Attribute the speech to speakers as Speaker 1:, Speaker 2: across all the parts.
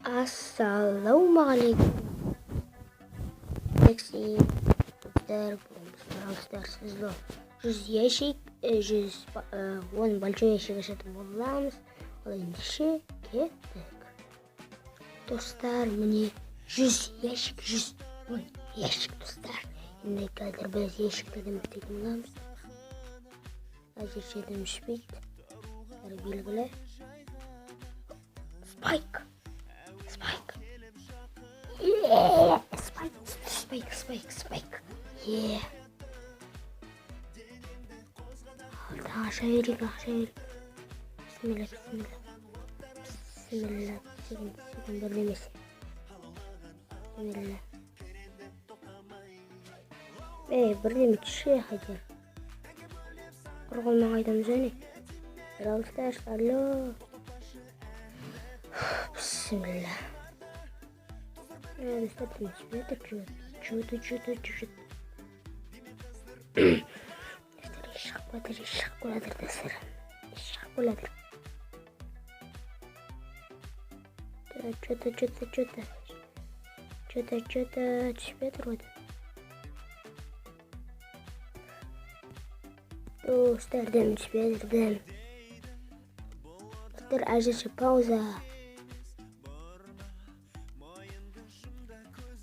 Speaker 1: Ассалаумағалейкум, Алексей. Достар, бүгін біз Brawl Stars 100 ящик, 110 большой ящик ашатын боламыз. Ал ендеше кеттік. Достар, міне 100 ящик, 110 ящик, достар. Енді қазір біз ящиктерден бітетін боламыз. Әзірше дым түспейді. Бәрі белгілі. Спайк. Спайк. Е, Спайк, Спайк, Спайк, Спайк. Е. Алда аша берейік, аша берейік. Бісміллә, бісміллә. Бісміллә, түсеген, түсеген бірдемесі. Бісміллә. Ей, бірдеме түсші хотя. Құр қолмен қайтамыз әне. Brawl Stars, алло. Бісміллә. Достар, дым түспей жатыр. Чё-то, чё-то, чё-то. Достар, шығып жатыр, шығып жатыр, достар. Шығып жатыр. Чё-то, чё-то, чё-то. Чё-то, чё-то түспей жатыр ғой. Достар, дым түспей жатыр, дым. Достар, әзірше пауза.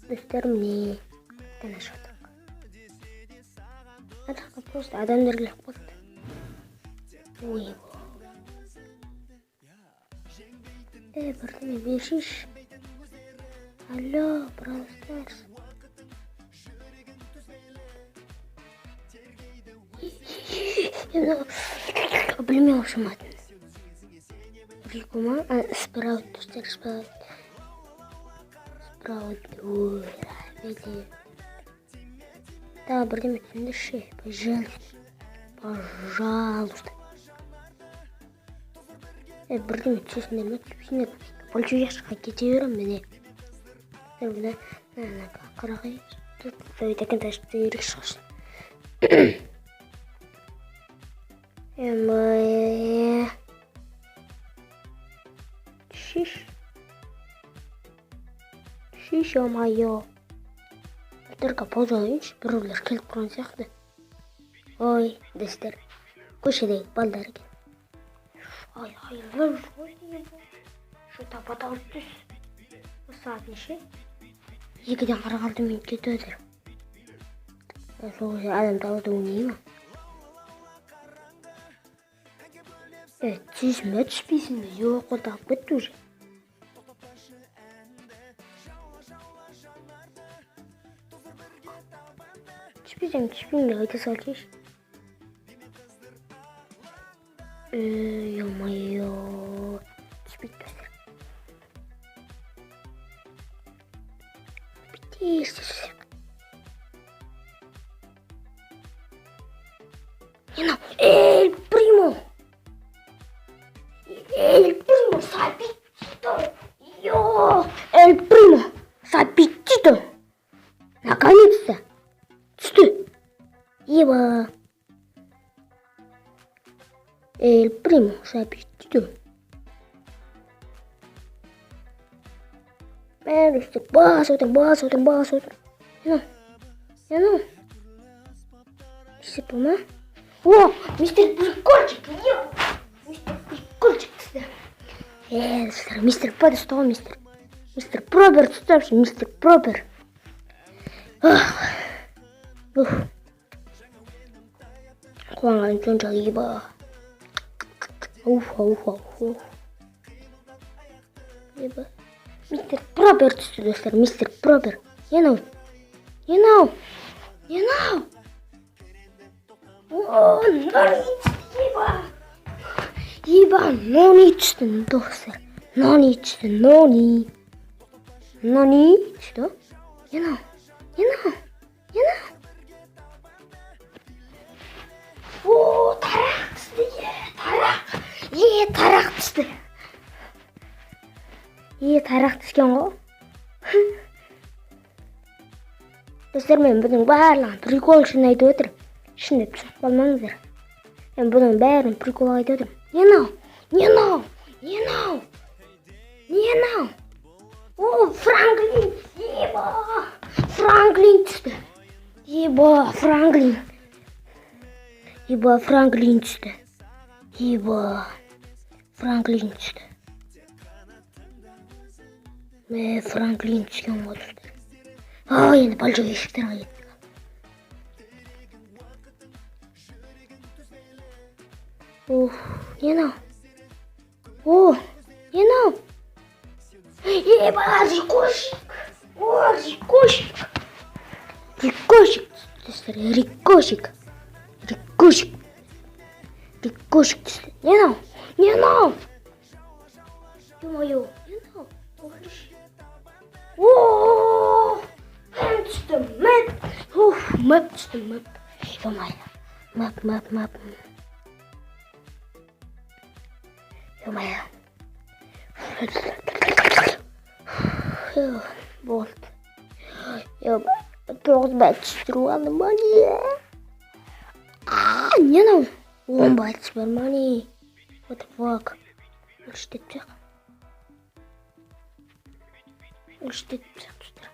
Speaker 1: Достар, міне қайтадан ашып жатырмық. Ана жақта просто адамдар келіп қалды. Ой, ей, бірдеме бершейші. Алло, Brawl Stars. Білмей атын. Рико ма? Спраут, достар, Спраут. Спраут, ой, рахмет. Тағы бірдеме түсіндірші, пожалуйста. Пожалуйста. Е, бірдеме түсесіңдер ме, түспейсіңдер. Большой ящикқа кете беремін, міне. Мына, мына, қарағай. Тут екен, тәшті шықсын. Эмай. Шиш. Шиш, ё-моё. Только пауза алайыншы, біреулер келіп тұрған сияқты. Ой, достар, көшедегі балдар екен. Ай, ай, что батал түс. Сағат неше? 2-ден 46 минут кетіп жатыр. Сол кезде адам далада ойнай ма? Е, түсесің бе, түспейсің бе? Жоқ, қолды алып кетті уже. Түспесең, түспеймін деп айта салсайшы. Ё-моё, түспейді, достар. Тез тез. Не мынау? Эль Примо! Эль Примо с аппетитом! Йо! Эль Примо с аппетитом! Наконец-то! Түсті! Еба! Эль Примо с аппетитом! Мә, достар, басып отырмын, басып отырмын, басып отырмын. Не мынау? Не ма? О, мистер Прикольчик! Йо! Мистер Прикольчик түсті. Е, достар, мистер П түсті ғой, мистер. Мистер Пропер түсті вообще, мистер Пропер. Уф. Қуанғаным сонша, еба. Уф, уф, уф. Еба. Мистер Пропер түсті, достар, мистер Пропер. Не мынау? Не мынау? Не мынау? О, Нони түсті, еба. Еба, Нони түсті, достар. Нони түсті, Нони. Нони түсті. Не мынау? Не мынау? Не мынау? О, тарақ түсті, е, тарақ. Е, тарақ түсті. Е, тарақ түскен ғой. Достар, мен бұның барлығын прикол үшін айтып отырмын. Шын деп түсініп қалмаңыздар. Мен бұның бәрін прикол айтып отырмын. Не мынау? Не мынау? Не мынау? Не мынау? Франклин! Еба! Франклин түсті. Еба, Франклин. Еба, Франклин түсті. Еба, Франклин түсті. Мә, Франклин түскен ғой, достар. А, енді большой ящиктерге кеттік. Уф, не мынау? О, не мынау? Еба, рикошик! О, рикошик! Рикошик, достар, рикошик! Рикошик! Рикошик түсті. Не мынау? Не мынау? Ё-моё, не мынау? О, Пэм түсті, Мэп! Уф, Мэп түсті, Мэп. Ё-моё, Мэп, Мэп, Мэп. Ё-моё. Болды. 9 бәт түсіріп алдым ба, не? А, не мынау? 10 бәт бар ма, не? What the fuck? Улучшить етіп. Улучшить етіп достар.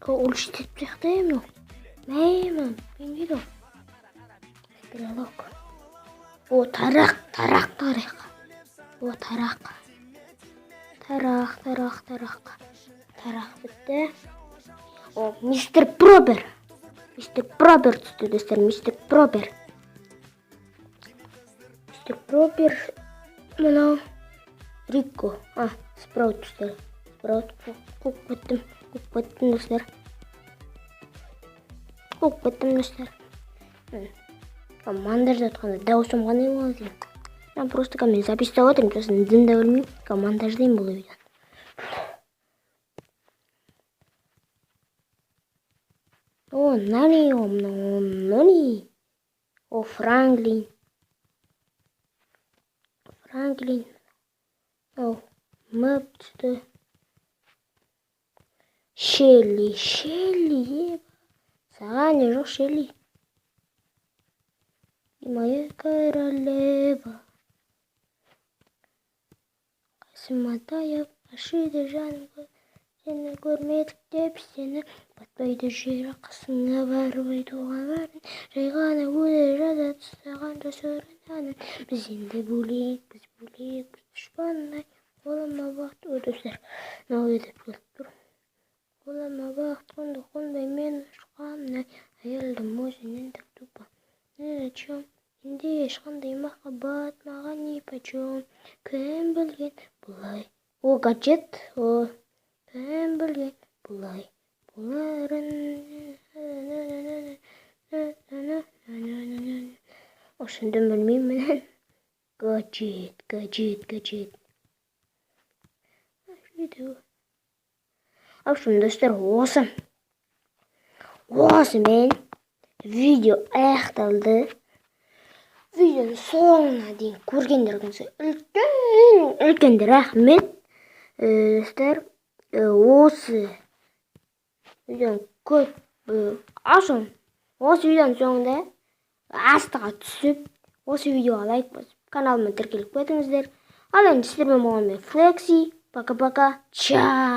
Speaker 1: Улучшить етіп сияқты мынау. Мә, мынау. Не дейді? Стрелок. О, тарақ, тарақ, тарақ. О, тарақ. Тарақ, тарақ, тарақ. Тарақ бітті. О, мистер Пропер. Мистер Пропер түсті, достар, мистер Пропер. Мистер Пропер мынау Рико. А, Спраут түсті. Спраут қуып кеттім. Қуып кеттім, достар. Қуып кеттім, достар. Монтажда жатқанда дауысым қандай болады екен? Мен просто мен запись тап отырмын, сосын дым да білмеймін. Монтаждаймын бұл видеоны. О, Нани, о, Нани. О, Франклин. Франклин. О, Мэп түсті. Шелли, Шелли. Саған не жоқ, Шелли. И моя королева. Қасыма таяп, ашиды жаным, сені көрмедік деп сені батпайды жүрек қасыңа барып айтуға барын жай ғана өле жазады саған жасырын. Біз енді бөлек, біз бөлек, біз дұшпандай. Қолыма бақыт. Ой, достар, мынау етіп келіп тұр. Қолыма бақыт қонды, қонбай мен ұшқандай айырылдым өзіңнен, так тупо, ни о чем. Енді ешқандай махаббат маған нипочем. Кім білген бұлай? О, гаджет. О, кім білген бұлай боларын? Осыны білмеймін. Гаджет, гаджет, гаджет. В общем, достар, осымен видео аяқталды. Видеоның соңына дейін көргендеріңізге үлкен үлкен рахмет. Достар, осы видеоны көп ашын, осы видеоның соңында астыға түсіп, осы видеоға лайк басып, каналыма тіркеліп кетіңіздер. Ал енді сіздермен болған мен, Флекси. Пока, пока, чао.